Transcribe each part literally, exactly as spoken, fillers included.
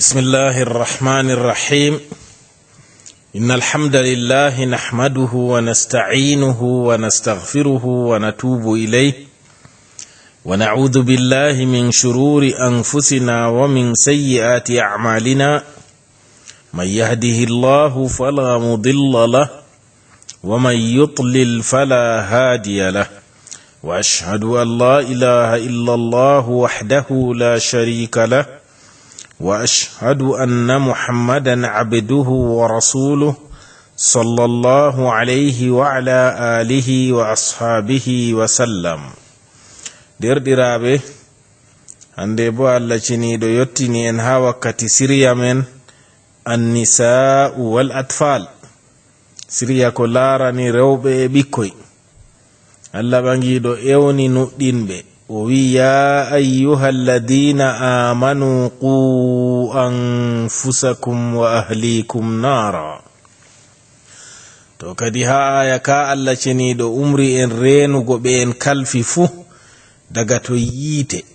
بسم الله الرحمن الرحيم. إن الحمد لله نحمده ونستعينه ونستغفره ونتوب إليه، ونعوذ بالله من شرور أنفسنا ومن سيئات أعمالنا. من يهده الله فلا مضل له، ومن يضلل فلا هادي له. وأشهد أن لا إله إلا الله وحده لا شريك له، وأشهد أن محمدا عبده ورسوله، صلى الله عليه وعلى آله وأصحابه وسلم. Deerɗiraaɓe, hannde bo Allah ceniiɗo yottini en haa wakkati siriya men, Annisaa'u wal Atfal. Siriya ko laarani rewɓe e ɓikkoy. Allah ɓaŋiiɗo ewni nuɗɗinɓe, o wi'i, "Yaa ayyuhalladina aamanu, quu anfusakum wa ahlikum naara." To kadi haa aaya ka, Allah ceniiɗo umri en reenugo ɓe en kalfi fuu daga to yiite.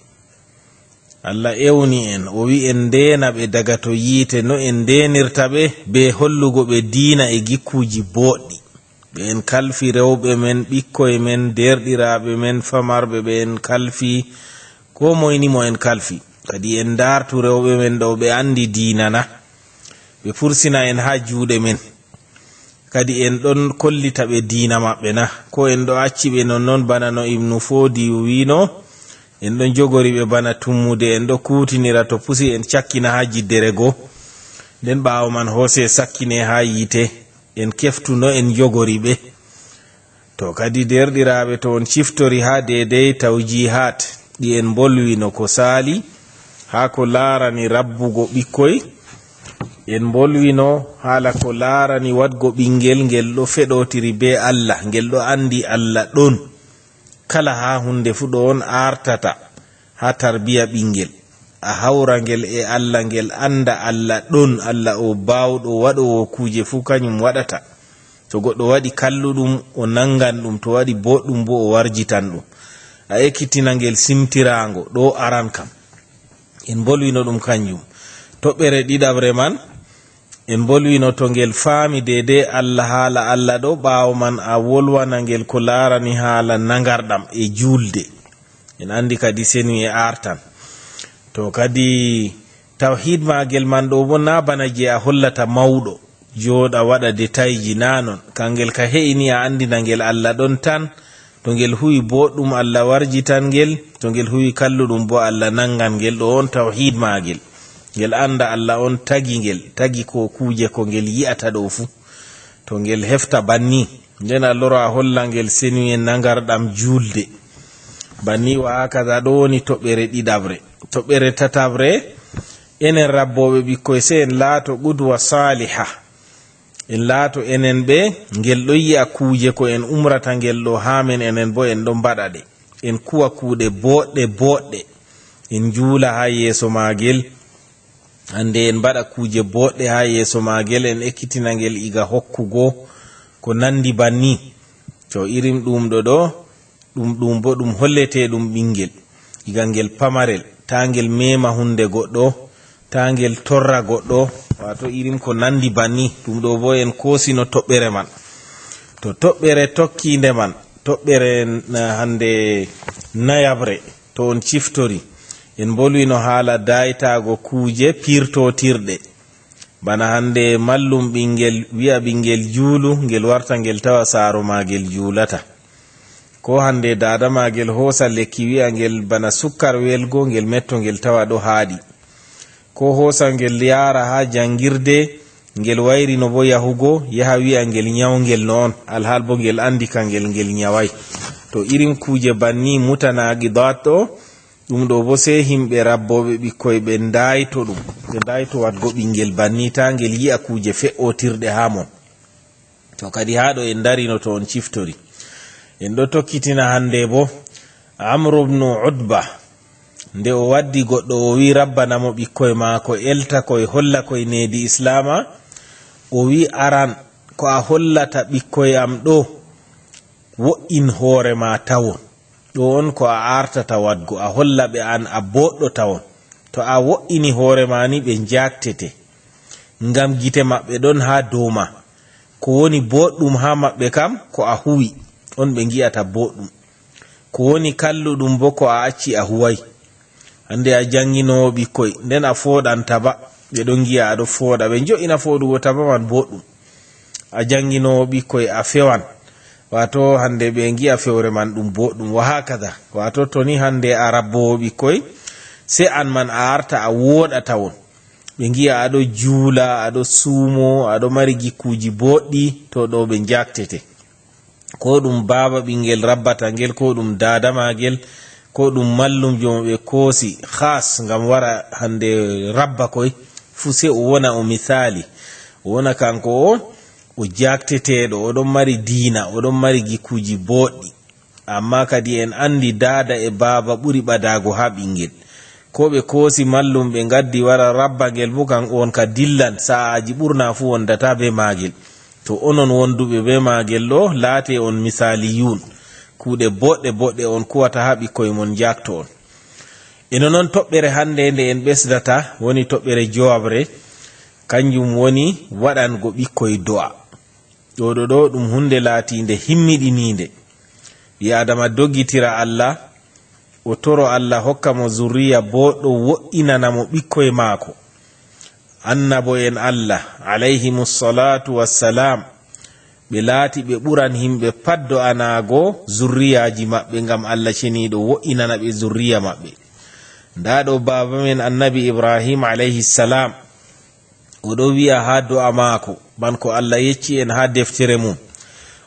Allah ewni en, o wi'i en ndeena ɓe daga to yiite, no en ndeenirta ɓe, be hollugo ɓe diina e gikkuuji booɗɗi. Ɓe en kalfi rewɓe men, ɓikkoy men, deerɗiraaɓe men, famarɓe ɓe en kalfi, koo moy ni mo en kalfi. Kadi en ndaartu rewɓe men ɗo ɓe anndi diina na? Ɓe pursina en haa juuɗe men. Kadi en ɗon kollita ɓe diina maɓɓe na? Ko en ɗo acci ɓe nonnon bana no Ibnu Foodiyu wi'no, en ɗon jogori ɓe bana tummude, en ɗo kuutinira to pusi en cakkina haa jiddere go. Nden ɓaawo man hoose sakkine haa yiite, en keftu no en jogori ɓe. To kadi deerɗiraaɓe, to on ciftori haa deedey tawjihaat ɗi en mbolwino ko saali, haa ko laarani rabbugo ɓikkoy, en mbolwino haala ko laarani waɗgo ɓingel ngel ɗo feɗotiri be Allah, ngel ɗo anndi Allah ɗon. Kala haa huunde fuu ɗo on aartata haa tarbiya ɓingel. A hawra ngel e Allah, ngel annda Allah ɗon, Allah o baawɗo waɗoowo kuuje fuu kanyum waɗata. To goɗɗo waɗi kalluɗum, o nangan ɗum, to waɗi boɗɗum bo, o warjitan ɗum. A ekkitina ngel simtiraango, ɗo aran kam. En mbolwino ɗum kanjum. Toɓɓere ɗiɗaɓre man, en mbolwino to ngel faami deede Allah, haala Allah ɗo, ɓaawo man a wolwana ngel ko laarani haala nangarɗam e juulde. En anndi kadi senu e artan. To kadi tawhiid maagel man ɗo bo, na bana je a hollata mawɗo, jooɗa waɗa detayji, na non. Kangel ka he'ini a anndina ngel Allah ɗon tan. To ngel huwi boɗɗum, Allah warjitan ngel. To ngel huwi kalluɗum bo, Allah nangan ngel. Ɗo on tawhiid maagel. Ngel annda Allah on tagi ngel, tagi ko kuuje ko ngel yi'ata ɗo fuu. To ngel hefta banni, nden a lora a holla ngel senuye nangarɗam juulde. Banni wa hakaza, ɗo woni toɓɓere ɗiɗaɓre. Toɓɓere tataɓre, enen rabbooɓe ɓikkoy, sey en laato qudwa saaliha. En laato enen ɓe ngel ɗo yi'a kuuje ko en umrata ngel ɗo haa men, enen bo en ɗo mbaɗa ɗe. En kuwa kuuɗe booɗɗe, booɗɗe. En njuula haa yeeso maagel. Hannde en mbaɗa kuuje booɗɗe haa yeeso maagel, en ekkitina ngel iga hokkugo ko nandi banni. To irin ɗum ɗo ɗo, ɗum, ɗum bo ɗum hollete ɗum ɓingel. Iga ngel pamarel, taa ngel meema hunde goɗɗo, taa ngel torra goɗɗo, waato irin ko nandi banni. Ɗum ɗo bo en koosino toɓɓere man. To toɓɓere tokkiinde man, toɓɓere na hannde nayaɓre, to on ciftori, en mbolwino haala daytaago kuuje pirtotirɗe. Bana hannde mallum ɓingel wi'a ɓingel juulu, ngel warta ngel tawa saaro maagel juulata. Ko hannde daada maagel hoosa lekki wi'a ngel bana sukkar welgo, ngel metto ngel tawa ɗo haaɗi. Ko hoosa ngel yaara haa janngirde, ngel wayrino bo yahugo, yaha wi'a ngel nyawngel no on, alhaal bo ngel anndi ka ngel, ngel nyaway. To irin kuuje banni mutanaaqidaat ɗo, ɗum ɗo bo sey himɓe rabbooɓe ɓikkoy ɓe ndayto ɗum, ɓe ndayto waɗgo ɓingel banni, taa ngel yi'a kuuje fe'otirɗe haa mon. To kadi haa ɗo en ndarino to on ciftori. En ɗo tokkitina hannde bo, Amru bnu Utba, nde o waddi goɗɗo, o wi rabbana mo ɓikkoy maako, elta koy, holla koy needi Islaama. O wi, aran, ko a hollata ɓikkoy am ɗo, wo'in hoore ma tawon. Ɗo on ko a artata waɗgo, a holla ɓe an a booɗɗo tawon. To a wo'ini hoore ma ni, ɓe njaaktete, ngam gite maɓɓe ɗon haa dow ma. Ko woni booɗɗum haa maɓɓe kam, ko a huwi, on ɓe ngi'ata booɗɗum. Ko woni kalluɗum boo, ko a acci a huway. Hande a jannginoowo ɓikkoy, nden a fooɗan taba. Ɓe ɗon ngi'a a ɗo fooɗa. Ɓe njo'ina fooɗugo taba man booɗɗum. A jannginoowo ɓikkoy, a fewan. Waato hande ɓe ngi'a fewre man ɗum booɗɗum. Wa hakada. Waato to ni hande a rabboowo ɓikkoy, se an man a arta a wooɗa tawon. Ɓe ngi'a a ɗo juula, a ɗo suumo, a ɗo mari gikkuuji booɗɗi, to ɗo ɓe njaaktete. Ko ɗum baaba ɓinngel rabbata ngel, ko ɗum daada maagel, ko ɗum mallumjo mo ɓe koosi khas ngam wara hande rabba koy, fuu se o wona o misaali. O wona kanko o, o jaakteteeɗo, o ɗon mari diina, o ɗon mari gikkuuji booɗɗi. Ammaa kadi en anndi daada e baaba ɓuri ɓadaago haa ɓinngel. Ko ɓe koosi mallum ɓe ngaddi wara rabba ngel boo, kan on ka dillan, sa'aaji ɓurna fuu wondata bee maagel. To onon wonduɓe bee maagel ɗo, laate on misaaliyun. Kuuɗe boɗɗe boɗɗe on kuwata haa ɓikkoy mon njaakto on. E non non toɓɓere hannde nde en ɓesdata, woni toɓɓere jowaɓre, kanjum woni waɗango ɓikkoy do'a. Ɗo ɗo ɗo ɗum huunde laatiinde himmiɗiniinde. Ɓii Aadama doggitira Allah, o toro Allah hokka mo zurriya booɗɗo, wo'inana mo ɓikkoy maako. Annabo'en Allah, alayhimus salatu wassalam, ɓe laati ɓe ɓuran himɓe pat do'anaago zurriyaaji maɓɓe, ngam Allah ceniiɗo wo'inana ɓe zurriya maɓɓe. Ndaa ɗo baaba men Annabi Ibrahim alayhi salam, o ɗo wi'a haa do'a maako, ban ko Allah yecci en haa deftere mum.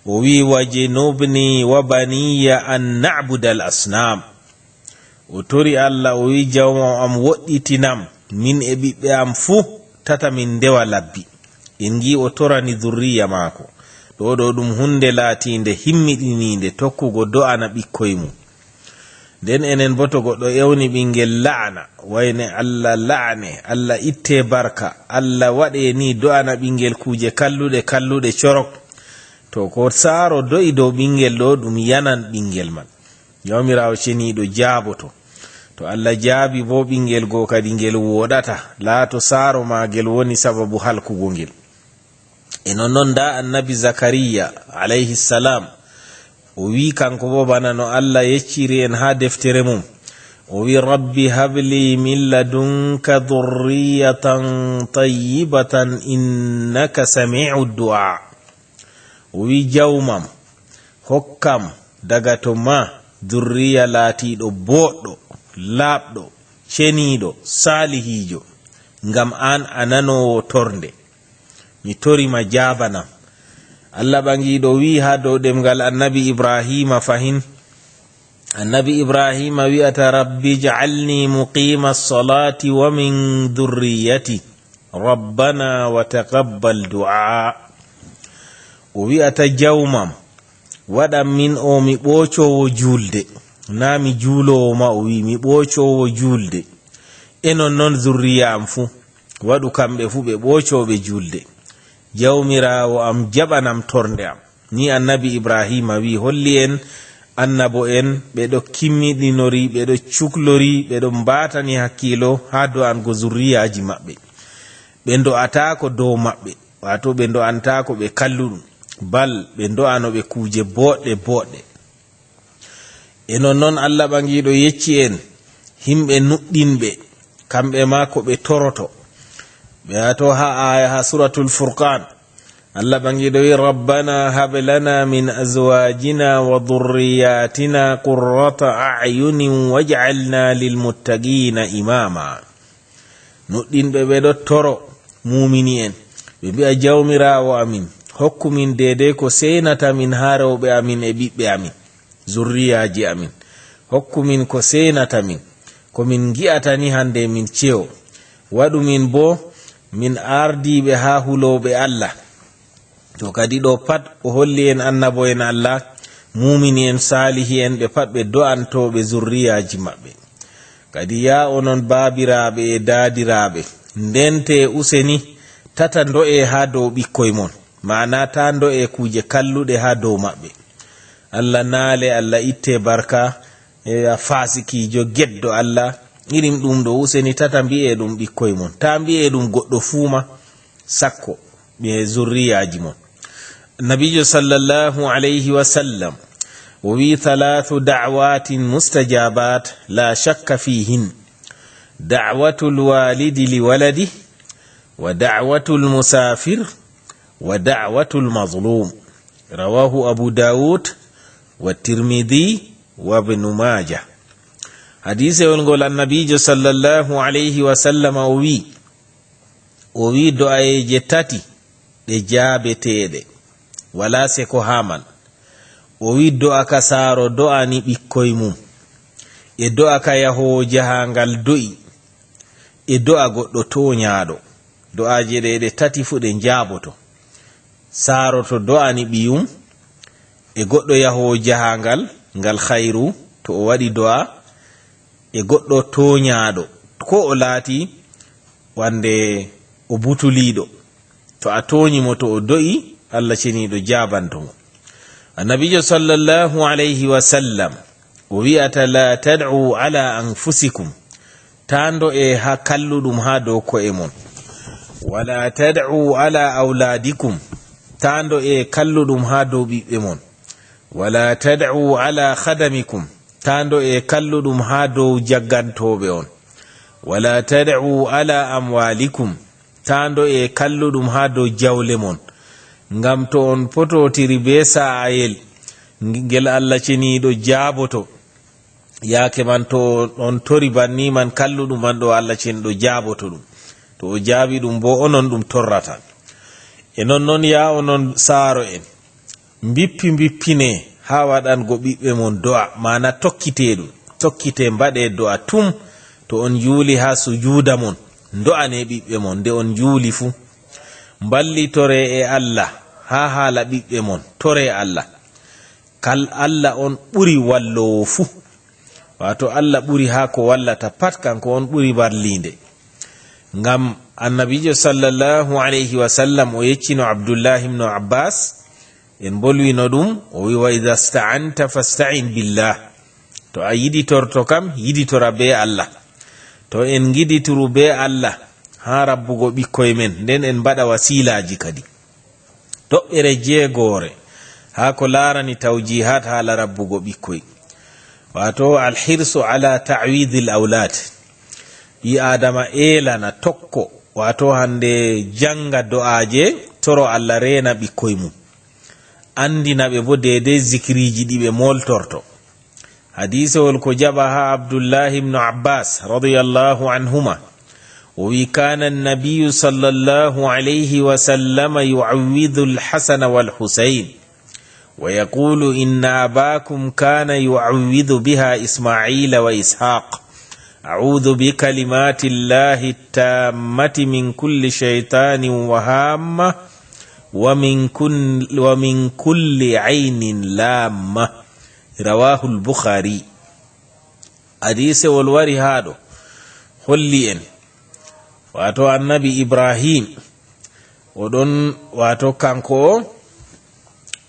O wi'i, "Wajnubni wa baniya an na'budal asnam." O tori Allah, o wi'i, "Jawma am, woɗɗitinam, min e ɓiɓɓe am fuu, tata min ndewa labbi." En ngi'i o torani zurriya maako. Ɗo ɗo ɗum huunde laatiinde himmiɗiniinde tokkugo do'ana ɓikkoy mum. Nden enen boo to goɗɗo ewni ɓinngel la'ana, wayne Allah la'ane, Allah itte barka, Allah waɗe ni do'ana ɓinngel kuuje kalluɗe, kalluɗe corok. To ko saaro do'i dow ɓinngel ɗo, ɗum yanan ɓinngel man. Jawmiraawo ceniiɗo jaaboto. To Allah jaabi boo ɓinngel go kadi ngel wooɗata, laato saaro maagel woni sababu halkugo ngel. E non non ndaa Annabi Zakariya alayhi salam, o wi'i kanko boo bana no Allah yecciri en haa deftere mum. O wi'i, "Rabbi habli min ladunka dhurriyatan tayyibatan innaka sami'ud du'a." O wi'i, "Jawmam, hokkam daga to ma zurriya laatiiɗo booɗɗo, laaɓɗo, ceniiɗo, saalihiijo, ngam an a nanoowo tornde. Mi tori ma, jaabanam." Allah ɓaŋgiiɗo wi'i haa dow ɗemngal Annabi Ibrahiima fahin. Annabi Ibrahiima wi'ata, "Rabbi ij'alni muqima salati wa min dhurriyyati. Rabbana wa taqabbal du'a." O wi'ata, "Jawmam, waɗan min o mi ɓoocoowo juulde." Naa mi juuloowo ma, o wi'i, "Mi ɓoocoowo juulde. E non non zurriya am fuu. Waɗu kamɓe fuu ɓe ɓoocooɓe juulde. Jawmiraawo am, jaɓanam tornde am." Ni Annabi Ibrahiima wi'i, holli en annabo'en ɓe ɗo kimmiɗinori, ɓe ɗo cuklori, ɓe ɗo mbaatani hakkiilo haa do'ango zurriyaaji maɓɓe. Ɓe ndo'ataako dow maɓɓe, waato ɓe ndo'antaako ɓe kalluɗum, bal ɓe ndo'ano ɓe kuuje booɗɗe booɗɗe. E non non Allah ɓaŋgiiɗo yecci en himɓe nuɗɗinɓe, kamɓe ma ko ɓe toroto. Ɓe ato haa aaya haa Suratul Furqan. Allah ɓaŋgiiɗo wi, "Rabbana hab lana min azwajina wa dhurriyatina qurrata a'yunin waj'alna lil muttaqina imama." Nuɗɗinɓe ɓe ɗo toro muumini'en, ɓe mbi'a, "Jawmiraawo amin, hokku min deydey ko seenata min haa rewɓe amin e ɓiɓɓe amin, zurriyaaji amin. Hokku min ko seenata min, ko min ngi'ata ni hande min ceyo. Waɗu min boo min ardiiɓe haa hulooɓe Allah." To kadi ɗo pat o holli en annabo'en Allah, muumini'en, saalihi'en, ɓe pat ɓe do'antooɓe zurriyaaji maɓɓe. Kadi yaa onon baabiraaɓe e daadiraaɓe, ndente useni tata ndo'e haa dow ɓikkoy mon, ma'ana taa ndo'e kuuje kalluɗe haa dow maɓɓe. Allah naale, Allah itte barka, e a faasikiijo geddo Allah, Irin ɗum ɗo, useni tata mbi'e ɗum ɓikkoy mon. Ta mbi'e ɗum goɗɗo fuu ma, sakko ɓe zurriyaaji mon. Nabiijo sallallahu alayhi wa sallam o wi'i: "Thalathu da'watin mustajabat la shakka fihin. Da'watul walidi li waladi, wa da'watul musafir, wa da'watul mazlum." Rawahu Abu Dawud wa Tirmidhi wa Ibnu Majah. Hadiisewol ngol, Annabiijo sallallahu alayhi wa sallam o wi'i, o wi'i do'ayeeje tati ɗe jaabeteeɗe, walaa seko haa man. O wi'i do'a ka saaro do'ani ɓikkoy mum, e do'a ka yahoowo jahaangal do'i, e do'a goɗɗo tooñaaɗo. Do'aaje ɗe, ɗe tati fuu ɗe njaaboto. Saaroto do'ani ɓiyum, e goɗɗo yahoowo jahaangal ngal khayru, to o waɗi do'a, e goɗɗo tooñaaɗo, ko o laati wande o butuliiɗo. To a tooñi mo, to o do'i, Allah ceniiɗo jaabanto mo. Annabiijo sallallahu alayhi wa sallam o wi'ata: "La tad'u ala anfusikum." Taa ndo'e haa kalluɗum haa dow ko'e mon. "Wala tad'u ala awladikum." Taa ndo'e kalluɗum haa dow ɓiɓɓe mon. "Wala tad'u ala khadamikum." Taa ndo'e kalluɗum haa dow jaggantooɓe on. "Wala tad'u ala amwalikum." Taa ndo'e kalluɗum haa dow jawle mon. Ngam to on pototiri bee sa'ayel ngel Allah ceniiɗo jaaboto, yaake man to on tori banni man kalluɗum man ɗo, Allah ceniiɗo jaaboto ɗum. To o jaabi ɗum boo, onon ɗum torrata. E non non, yaa onon saaro'en, mbippi mbippine haa waɗango ɓiɓɓe mon do'a, maana tokkitee ɗum. Tokkitee, mbaɗee do'a tum. To on njuuli haa sujuuda mon, ndo'anee ɓiɓɓe mon nde on njuuli fuu. Mballitoree e Allah haa haala ɓiɓɓe mon, toree Allah. Kal Allah on ɓuri walloowo fuu. Waato Allah ɓuri haa ko wallata pat, kanko on ɓuri barliinde. Ngam Annabiijo sallallahu alayhi wa sallam o yeccino Abdullahi ibnu Abbas, en mbolwino ɗum, o wi: "Wa idha sta'anta fasta'in billah." To a yiɗitorto kam, yiɗitora bee Allah. To en ngidituru bee Allah haa rabbugo ɓikkoy men, nden en mbaɗa wasiilaaji kadi. Toɓɓere jeegoore haa ko laarani tawjihat haala rabbugo ɓikkoy. Waato alhirsu ala ta'widil awlad. Ɓii Aadama eelana tokko, waato hande janga do'aaje, toro Allah reena ɓikkoy mum. Andina ɓe bo deedey zikiriiji ɗi ɓe moltorto. Hadiisewol ko jaɓa haa Abdullahi ibnu Abbas radiyallahu anhuma. O wi: "Kana an-nabiyyu sallallahu alayhi wa sallama yu'awwidhu al-Hasana wal-Husayn, wa yaqulu inna abakum kana yu'awwidhu biha Isma'ila wa Ishaq. A'udhu bi kalimati Allahi at-tammati min kulli shaytanin wa hamma, wa min kun-, wa min kulli aynin lamma." Rawahul Bukhari. Hadiisewol wari haa ɗo, holli en, waato Annabi Ibrahim, o ɗon, waato kanko o,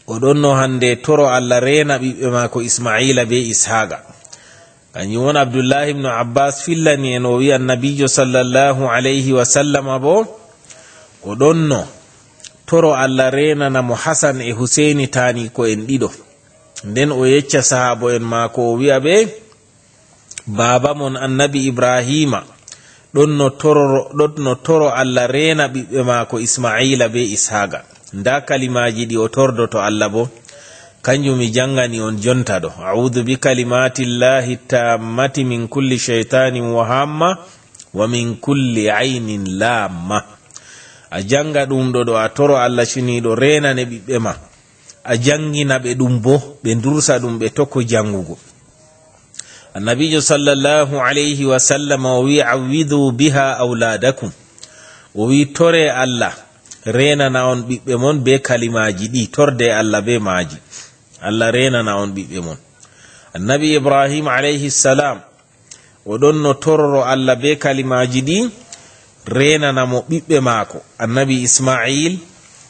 o ɗon no hande toro Allah reena ɓiɓɓe maako Isma'iila be Ishaaqa. Kanjum woni Abdullahi ibnu Abbas fillani en, o wi Annabiijo sallallahu alayhi wa sallama bo, o ɗon no toro Allah reenana mo Hasan e Huseyni, taani ko en ɗiɗo. Nden o yecca sahaabo'en maako, o wi'a ɓe, baaba mon Annabi Ibraahiima ɗon no tororo-, ɗon no toro Allah reena ɓiɓɓe maako Isma'iila be Ishaaqa. Ndaa kalimaaji ɗi o tordoto Allah bo. Kanjum mi jangani on jonta ɗo. "A'udhu bi kalimatillahi tammati min kulli shaytanin wa hamma, wa min kulli aynin lamma." A janga ɗum ɗo, ɗo a toro Allah ceniiɗo reenane ɓiɓɓe ma. A jangina ɓe ɗum bo, ɓe dursa ɗum, ɓe tokko jangugo. Annabiijo sallallahu alayhi wa sallam o wi: "Awwidhu biha awladakum." O wi: "Tore Allah reenana on ɓiɓɓe mon be kalimaaji ɗi, torde Allah be maaji. Allah reenana on ɓiɓɓe mon." Annabi Ibrahim alayhi salam, o ɗon no tororo Allah be kalimaaji ɗi, reenana mo ɓiɓɓe maako, Annabi Isma'iil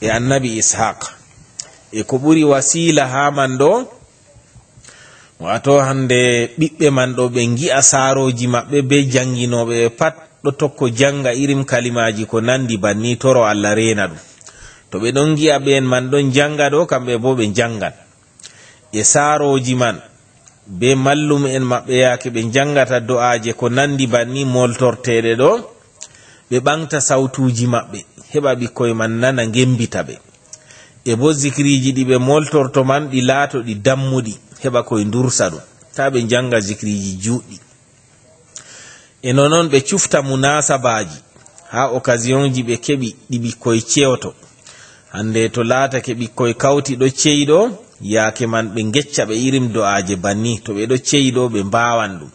e Annabi Ishaq. E ko ɓuri wasiila haa man ɗo, Waato hannde ɓiɓɓe man ɗo ɓe ngi'a saarooji maɓɓe bee jannginooɓe ɓe pat ɗo tokko jannga irin kalimaaji ko nanndi banni, toro Allah reena ɗum. To ɓe ɗon ngi'a ɓeen man ɗon jannga ɗo, kamɓe boo ɓe njanngan. E saarooji man bee mallum'en maɓɓe yaake ɓe njanngata do'aaje ko nanndi banni moltorteeɗe ɗo, ɓe ɓaŋgta sawtuuji maɓɓe, heɓa ɓikkoy man nana ngembita ɓe. E boo zikriiji ɗi ɓe moltorto man ɗi laato ɗi dammuɗi, heɓa koy ndursa ɗum, taa ɓe njannga zikriiji juutɗi. E nonnon ɓe cufta munaasabaaji haa okaziyonji ɓe keɓi ɗi ɓikkoy ceyoto. Hannde to laatake ɓikkoy kawti ɗo ceyi ɗo, yaake man ɓe ngecca ɓe irin do'aaje banni, to ɓe ɗo ceyi ɗo ɓe mbaawan ɗum.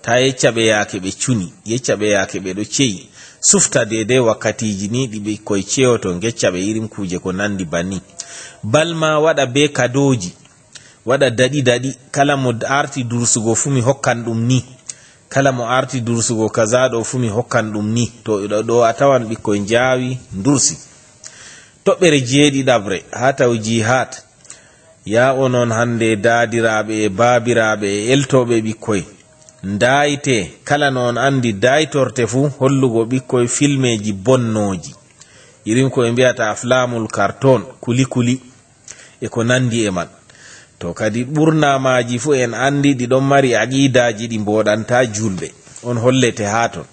Taa yecca ɓe yaake ɓe cuni, yecca ɓe yaake ɓe ɗo ceyi. Sufta deydey wakkatiiji ni ɗi ɓikkoy ceyoto, ngecca ɓe irin kuuje ko nanndi banni. Bal ma waɗa bee kadooji, waɗa daɗi daɗi, kala mo arti dursugo fuu mi hokkan ɗum ni, kala mo arti dursugo kaza ɗo fuu mi hokkan ɗum ni. To ɗo, ɗo a tawan ɓikkoy njaawi ndursi. Toɓɓere jeeɗiɗaɓre haa tawjihat. Yaa onon hannde daadiraaɓe e baabiraaɓe e eltooɓe ɓikkoy, ndaayte, kala no on anndi daaytorte fuu, hollugo ɓikkoy filmeeji bonnooji, irin ko ɓe mbi'ata aflaamul karton, kuli-kuli, e ko nanndi e man. To kadi ɓurna maaji fuu en anndi ɗi ɗon mari aqiidaaji ɗi mbooɗanta juulɓe. On hollete haa ton.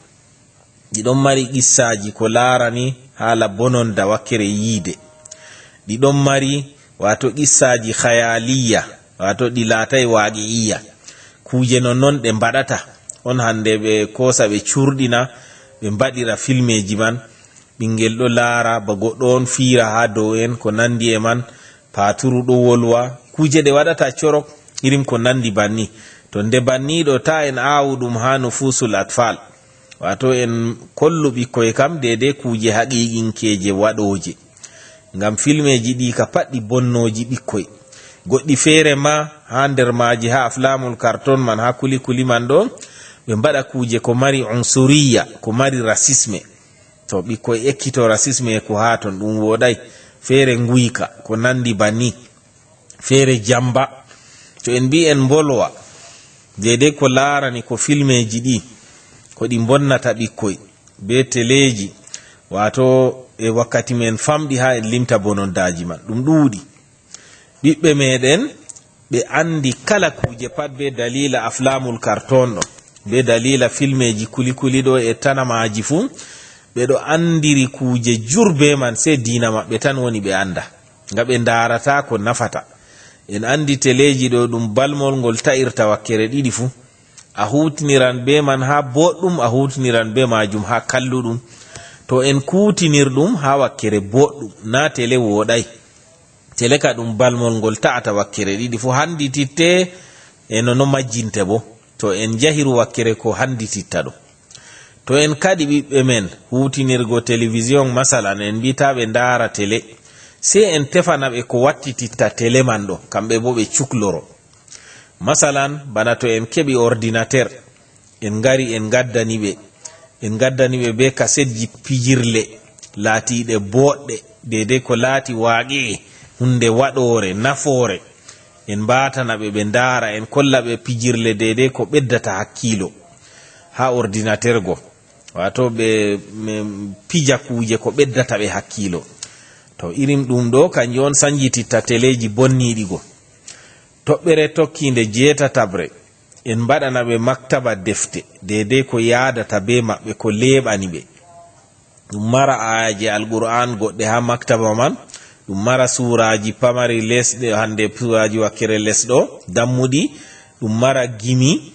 Ɗi ɗon mari qissaaji ko laarani haala bononda wakkere yiide. Ɗi ɗon mari, waato, qissaaji khayaaliyya, waato ɗi laatay waaqi'iyya. Kuuje non non ɗe mbaɗata. On hannde ɓe koosa ɓe cuurɗina, ɓe mbaɗira filmeeji man. Ɓinngel ɗo laara ba goɗɗo on fiira haa dow en, ko nanndi e man, paaturu ɗo wolwa, kuuje ɗe waɗata corok, irin ko nanndi banni. To nde banni ɗo, taa en aawu ɗum haa nufuusul atfal. Waato en kollu ɓikkoy kam deydey kuuje haqiiqinkeeje waɗooje. Ngam filmeeji ɗi ka pat ɗi bonnooji ɓikkoy. Goɗɗi feere ma haa nder maaji, haa aflaamul karton man, haa kuli-kuli man ɗo, ɓe mbaɗa kuuje ko mari unsuriya, ko mari rasisme. To ɓikkoy ekkito rasisme e ko haa ton, ɗum wooɗay. Feere nguyka, ko nanndi banni. Feere jamba. To en mbii en mbolwa, deydey ko laarani ko filmeeji ɗi, ko ɗi mbonnata ɓikkoy, bee teleeji, waato e wakkati men famɗi haa en limta bonondaaji man. Ɗum ɗuuɗi. Ɓiɓɓe meɗen, ɓe anndi kala kuuje pat bee daliila aflaamul karton ɗo, bee daliila filmeeji kuli-kuli ɗo e tanamaaji fuu, ɓe ɗo anndiri kuuje jur bee man, sey diina maɓɓe tan woni ɓe annda. Nga ɓe ndaarataa ko nafata. En anndi teleeji ɗo ɗum balmol ngol ta'irta wakkere ɗiɗi fuu. A huutiniran bee man haa booɗɗum, a huutiniran bee maajum haa kalluɗum. To en kuutinir ɗum haa wakkere booɗɗum, naa tele wooɗay. Tele ka ɗum balmol ngol ta'ata wakkere ɗiɗi fuu, hanndititte e no no majjinte boo. To en njahiru wakkere ko hanndititta ɗum. To en kaɗi ɓiɓɓe men huutinirgo telewisiyoŋ, masalan, en mbii taa ɓe ndaara tele, sey en tefana ɓe ko wattititta tele man ɗo, kamɓe boo ɓe cukloro. Masalan, bana to en keɓi ordinateer, en ngari en ngaddani ɓe, en ngaddani ɓe bee kasetji pijirle laatiiɗe booɗɗe, deydey ko laati waaqi'i, huunde waɗoore, nafoore. En mbaatana ɓe, ɓe ndaara, en kolla ɓe pijirle deydey ko ɓeddata hakkiilo haa ordinateer go. Waato ɓe, ɓe pija kuuje ko ɓeddata ɓe hakkiilo. To irin ɗum ɗo, kanjum on sanjititta teleeji bonniiɗi go. Toɓɓere tokkiinde jeetataɓre, en mbaɗana ɓe maktaba defte, deydey ko yaadata bee maɓɓe, ko leeɓani ɓe. Ɗum mara aayaje Alqur'aan goɗɗe haa maktaba man, ɗum mara suuraaji pamari lesɗe, hannde suuraaji wakkere les ɗo, dammuɗi, ɗum mara gimi,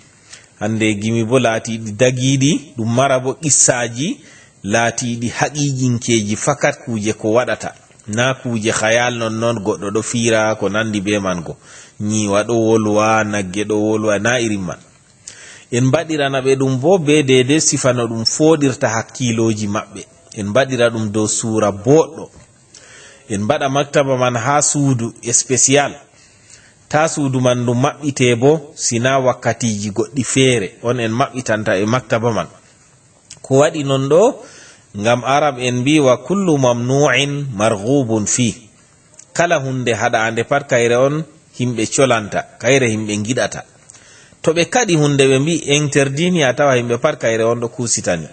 hannde gimi boo laatiiɗi dagiiɗi, ɗum mara boo qissaaji laatiiɗi haqiiqinkeeji, fakat kuuje ko waɗata, naa kuuje khayal non non, goɗɗo ɗo fiira ko nanndi bee man go, nyiiwa ɗo wolwa, nagge ɗo wolwa, naa irin man. En mbaɗirana ɓe ɗum boo bee deydey sifa no ɗum fooɗirta hakkiilooji maɓɓe. En mbaɗira ɗum dow suura booɗɗo. En mbaɗa maktaba man haa suudu spesiyal. Taa suudu man ndu maɓɓitee boo, sinaa wakkatiiji goɗɗi feere, on en maɓɓitanta e maktaba man. Ko waɗi non ɗo, ngam Arab en mbii, "Wa kullu mamnu'in marghubun fih." Kala huunde haɗaande pat, kayre on himɓe colanta, kayre himɓe ngiɗata. To ɓe kaɗi hunde, ɓe mbi interdini, a tawa himɓe pat kayre on ɗo kusitani.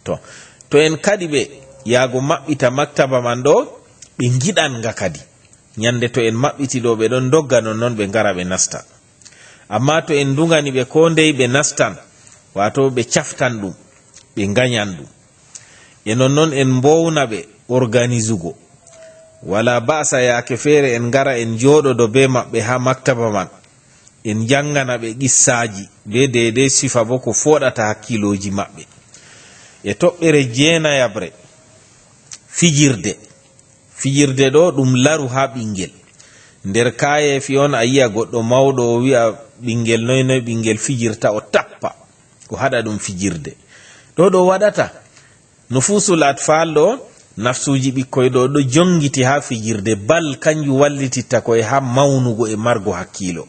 To, to en kaɗi ɓe yaago maɓɓita maktaba man ɗo, ɓe ngiɗan nga kadi. Ñande to en maɓɓiti ɗo, ɓe ɗon dogga non non ɓe ngara ɓe nasta. Amma to en ndugani ɓe ko ndey, ɓe nastan, waato ɓe caftan ɗum, ɓe ngañan ɗum. E non non en mbowna ɓe organisugo. Wala ba'sa yaake feere en ngara en jooɗodo bee maɓɓe haa maktaba man. En njanngana ɓe qissaaji bee deydey sifa boo ko fooɗata hakkiilooji maɓɓe. E toɓɓere jeenayaɓre, fijirde. Fijirde ɗo ɗum laru haa ɓinngel. Nder kaayeefi on a yi'a goɗɗo mawɗo o wi'a ɓinngel noy noy ɓinngel fijirta, o tappa, o haɗa ɗum fijirde. Ɗo ɗo waɗata nufuusul atfal ɗo, nafsuuji ɓikkoy ɗo ɗo jonngiti haa fijirde. Bal kanjum wallititta koy haa mawnugo e margo hakkiilo.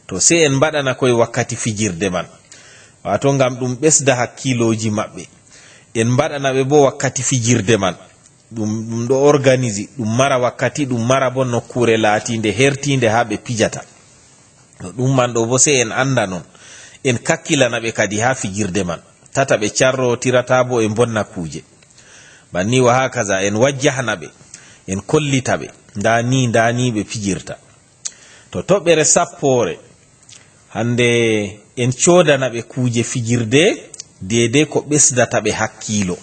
To sey en mbaɗana koy wakkati fijirde man, waato ngam ɗum ɓesda hakkiilooji maɓɓe. En mbaɗana ɓe boo wakkati fijirde man. Ɗum, ɗum ɗo organisi, ɗum mara wakkati, ɗum mara boo nokkuure laatiinde hertiinde haa ɓe pijata. To ɗum man ɗo boo sey en annda non. En kakkilana ɓe kadi haa fijirde man. Tata ɓe carrootira, taa boo ɓe mbonna kuuje. Banni wa hakaza, en wajjahna ɓe, en kollita ɓe. Ndaa ni, ndaa ni ɓe pijirta. To toɓɓere sappoore, hannde en coodana ɓe kuuje fijirde, deydey ko ɓesdata ɓe hakkiilo.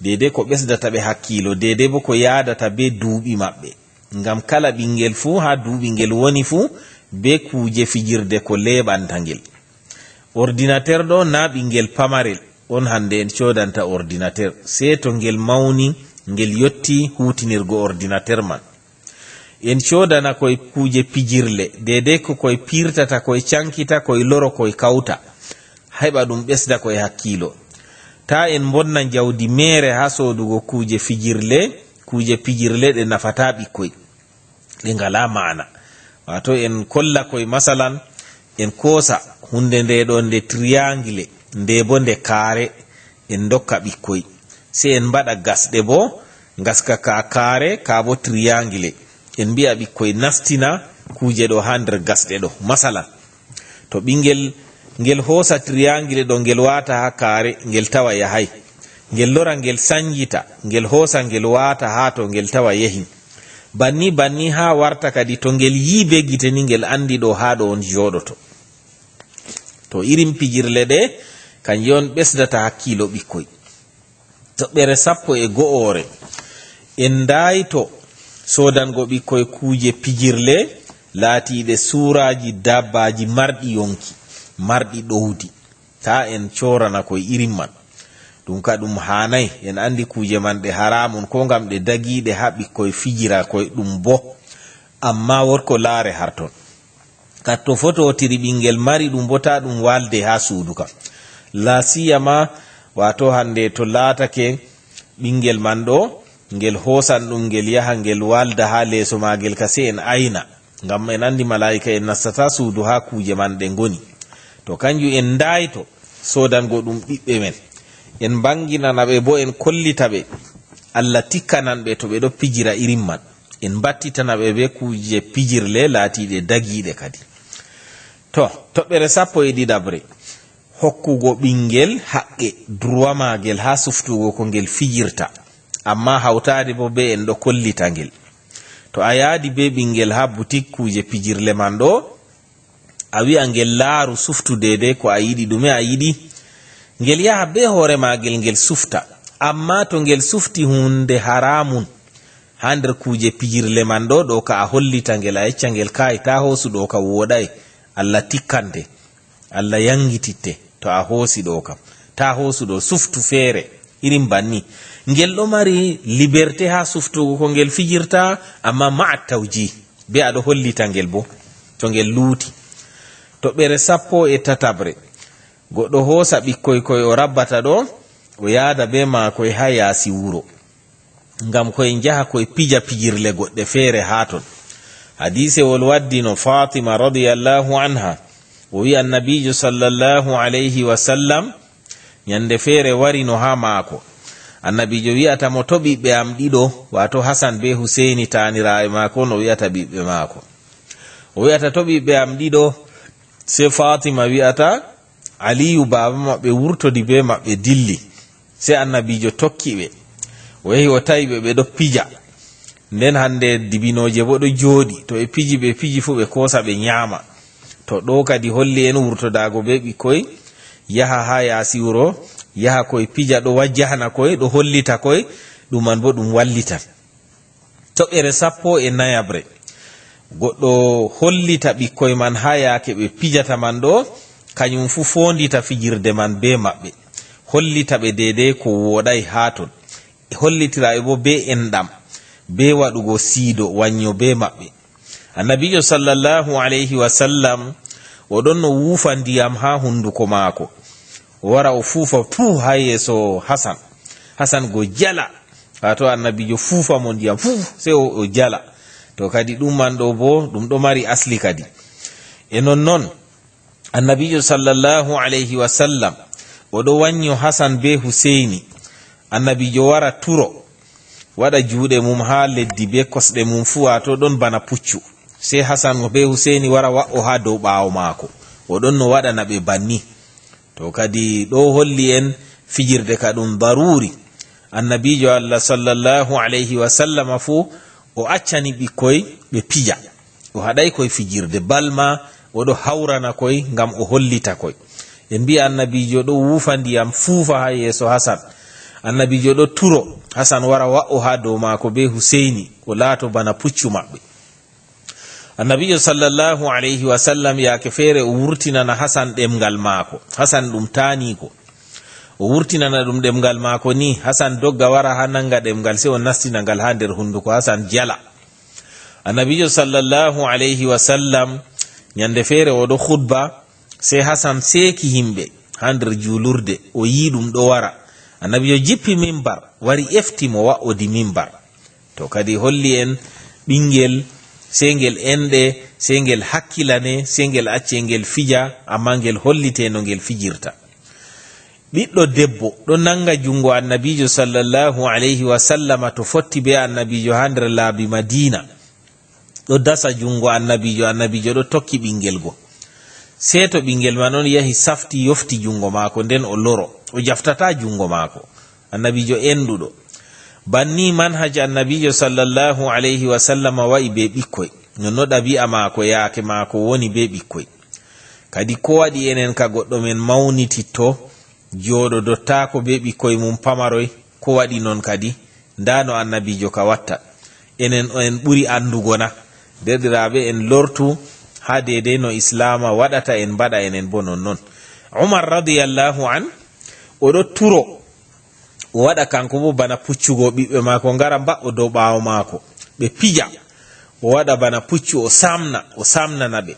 Deydey ko ɓesdata ɓe hakkiilo, deydey boo ko yaadata bee duuɓi maɓɓe. Ngam kala ɓinngel fuu, haa duuɓi ngel woni fuu, bee kuuje fijirde ko leeɓanta ngel. Ordinateur ɗo, naa ɓinngel pamarel on hannde en coodanta ordinateur. Sey to ngel mawni, ngel yotti huutinirgo ordinateur man. En coodana koy kuuje pijirle, deydey ko koy piirtata, koy cankita, koy loro, koy kawta. Heɓa ɗum ɓesda koy hakkiilo. Taa en mbonna jawdi meere haa soodugo kuuje fijirle, kuuje pijirle ɗe nafataa ɓikkoy. Ɗe ngalaa maana. Waato en kolla koy, masalan, en koosa huunde nde ɗo nde triangle, nde boo nde kaare, en ndokka ɓikkoy. Sey en mbaɗa gasɗe boo, ngaska ka kaare, ka boo triangle. En mbi'a ɓikkoy nastina kuuje ɗo haa nder gasɗe ɗo. Masalan, to ɓinngel ngel hoosa triangle ɗo, ngel waata haa kaare, ngel tawa yahay. Ngel lora, ngel sanyita, ngel hoosa, ngel waata haa to, ngel tawa yehi. Banni, banni haa warta kadi to ngel yi'i bee gite ni, ngel anndi ɗo haa ɗo on jooɗoto. To irin pijirle ɗe, kanje on ɓesdata hakkiilo ɓikkoy. Toɓɓere sappo e go'oore. En ndaayto soodango ɓikkoy kuuje pijirle laatiiɗe suuraaji dabbaaji marɗi yonki, marɗi ɗowdi. Taa en coorana koy irin man. Ɗum ka ɗum haanay. En anndi kuuje man ɗe haraamun, koo ngam ɗe dagiiɗe haa ɓikkoy fijira koy ɗum boo. Ammaa woɗko laare har ton. Katto fotootiri ɓinngel mari ɗum boo, taa ɗum waalde haa suudu kam. Laa siyama, waato hannde to laatake ɓinngel man ɗo, ngel hoosan ɗum, ngel yaha, ngel waalda haa leeso maagel ka, sey en ayna. Ngam en anndi malaa'ika en nastataa suudu haa kuuje man ɗe ngoni. To kanjum en ndaayto soodango ɗum ɓiɓɓe men. En mbaŋginana ɓe boo, en kollita ɓe. Allah tikkanan ɓe to ɓe ɗo pijira irin man. En mbattitana ɓe bee kuuje pijirle laatiiɗe dagiiɗe kadi. To, toɓɓere sappo e ɗiɗaɓre. Hokkugo ɓinngel haqqe, droit maagel haa suftugo ko ngel fijirta, ammaa hawtaade boo bee en ɗo kollita ngel. To a yaadi bee ɓinngel haa butik kuuje pijirle man ɗo, a wi'a ngel laaru, suftu deydey ko a yiɗi, ɗume a yiɗi, ngel yaha bee hoore maagel, ngel sufta. Ammaa to ngel sufti huunde haraamun haa nder kuuje pijirle man ɗo, ɗo ka a hollita ngel, a yecca ngel, kaay, taa hoosu ɗo ka, wooɗaay, Allah tikkante. Allah yaŋgititte to a hoosi ɗo kam. Taa hoosu ɗo, suftu feere, irin banni. Ngel ɗo mari liberté haa suftugo ko ngel fijirta, ammaa ma'a tawjih, bee a ɗo hollita ngel boo to ngel luuti. Toɓɓere sappo e tataɓre. Goɗɗo hoosa ɓikkoy koy o rabbata ɗo, o yaada bee maakoy haa yaasi wuro, ngam koy njaha koy pija pijirle goɗɗe feere haa ton. Hadiisewol waddino Faatima radiyallahu anha, o wi'i Annabiijo sallallahu alayhi wa sallam, nyannde feere warino haa maako. Annabiijo wi'ata mo, "To ɓiɓɓe am ɗiɗo, waato Hasan bee Huseyni, taaniraaɓe maako on, o wi'ata ɓiɓɓe maako." O wi'ata, "To ɓiɓɓe am ɗiɗo." Sey Faatima wi'ata, "Aliyu baaba maɓɓe wurtodi bee maɓɓe dilli." Sey Annabiijo tokki ɓe. O yehi o tawi ɓe, ɓe ɗo pija. Nden hannde dibinooje boo ɗo jooɗi. To ɓe piji, ɓe piji fuu ɓe koosa ɓe nyaama. To ɗo kadi holli en wurtodaago bee ɓikkoy, yaha haa yaasi wuro, yaha koy pija, ɗo wajjahana koy, ɗo hollita koy, ɗum man boo ɗum wallitan. Toɓɓere sappo e nayaɓre. Goɗɗo hollita ɓikkoy man haa yaake ɓe pijata man ɗo, kanyum fuu foondita fijirde man bee maɓɓe. Hollita ɓe deydey ko wooɗaay haa ton. Hollitira ɓe boo bee enɗam, bee waɗugo siido wannyo bee maɓɓe. Annabiijo sallallahu alayhi wa sallam, o ɗon no wuufa ndiyam haa hunduko maako. O wara o fuufa puu haa yeeso Hasan. Hasan go jala. Waato Annabiijo fuufa mo ndiyam fuu, sey o, o jala. To kadi ɗum man ɗo boo, ɗum ɗo mari asli kadi. E nonnon, Annabiijo sallallahu alayhi wa sallam, o ɗo wannyo Hasan bee Huseyni. Annabiijo wara turo, waɗa juuɗe mum haa leddi bee kosɗe mum fuu, waato ɗon bana puccu. Sey Hasan bee Huseyni wara wa'o haa dow ɓaawo maako. O ɗon no waɗana ɓe banni. To kadi ɗo holli en fijirde ka ɗum daruuri. Annabiijo Allah sallallahu alayhi wa sallama fuu o accani ɓikkoy ɓe pija. O haɗay koy fijirde, bal ma o ɗo hawrana koy ngam o hollita koy. En mbi'a Annabiijo ɗo wuufa ndiyam fuufa haa yeeso Hasan. Annabiijo ɗo turo, Hasan wara wa'o haa dow maako bee Huseyni, o laato bana puccu maɓɓe. Annabiijo sallallahu alayhi wa sallam yaake feere o wurtinana Hasan ɗemngal maako. Hasan ɗum taaniiko. O wurtinana ɗum ɗemngal maako ni, Hasan dogga wara haa nannga ɗemngal, sey o nastina ngal haa nder hunnduko, Hasan jala. Annabiijo sallallahu alayhi wa sallam, nyannde feere o ɗo khutba, sey Hasan seeki yimɓe haa nder juulurde, o yi'i ɗum ɗo wara. Annabiijo jippi mimbar, wari efti mo wa'odi mimbar. To kadi holli en ɓinngel, sey ngel enɗe, sey ngel hakkilane, sey ngel acce ngel fija, ammaa ngel hollite no ngel fijirta. Ɓiɗɗo debbo ɗo nannga junngo Annabiijo sallallahu alayhi wa sallama to fotti bee Annabiijo haa nder laabi Madiina. Ɗo dasa junngo Annabiijo, Annabiijo ɗo tokki ɓinngel go. Sey to ɓinngel man on yahi safti, yofti junngo maako, nden o loro, o jaftataa junngo maako. Annabiijo enɗuɗo. Banni manhaj Annabiijo sallallahu alayhi wa sallama wa'i bee ɓikkoy. Nonno ɗabi'a maako yaake maako woni bee ɓikkoy. Kadi ko waɗi enen ka goɗɗo men mawnititto, jooɗodottaako bee ɓikkoy mum pamaroy, ko waɗi non kadi? Ndaa no Annabiijo ka watta. Enen en ɓuri anndugo na? Deerɗiraaɓe, en lortu haa deydey no Islaama waɗata en mbaɗa enen boo nonnon. Umar radiyallahu an, o ɗo turo, o waɗa kanko boo bana puccu go, ɓiɓɓe maako ngara mba'o dow ɓaawo maako, ɓe pija. O waɗa bana puccu, o saamna, o saamnana ɓe.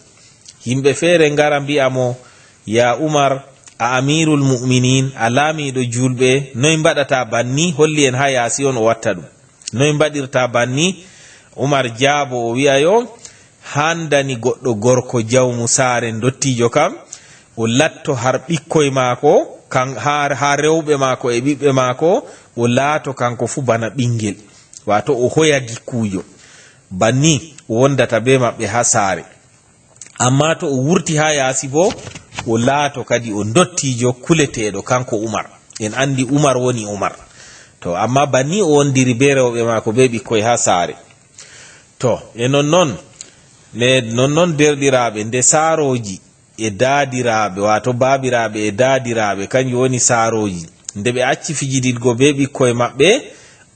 Yimɓe feere ngara mbi'a mo, "Ya Umar, a Amiirul Mu'miniin, a laamiiɗo juulɓe, noy mbaɗata banni? Holli en haa yaasi on o watta ɗum. Noy mbaɗirta banni?" Umar jaabo, o wi'a yo, "Handani goɗɗo gorko jawmu saare ndottiijo kam, o latto har ɓikkoy maako, kan-, har, har rewɓe maako e ɓiɓɓe maako, o laato kanko fuu bana ɓinngel." Waato o hoya gikkuujo. Banni o wondata bee maɓɓe haa saare. Ammaa to o wurti haa yaasi boo, o laato kadi o ndottiijo kuleteeɗo, kanko Umar. En anndi Umar woni Umar. To, ammaa banni o wondiri bee rewɓe maako, bee ɓikkoy haa saare. To, e nonnon, ne, nonnon deerɗiraaɓe, nde saarooji e daadiraaɓe, waato baabiraaɓe e daadiraaɓe, kanjum woni saarooji. Nde ɓe acci fijididgo bee ɓikkoy maɓɓe,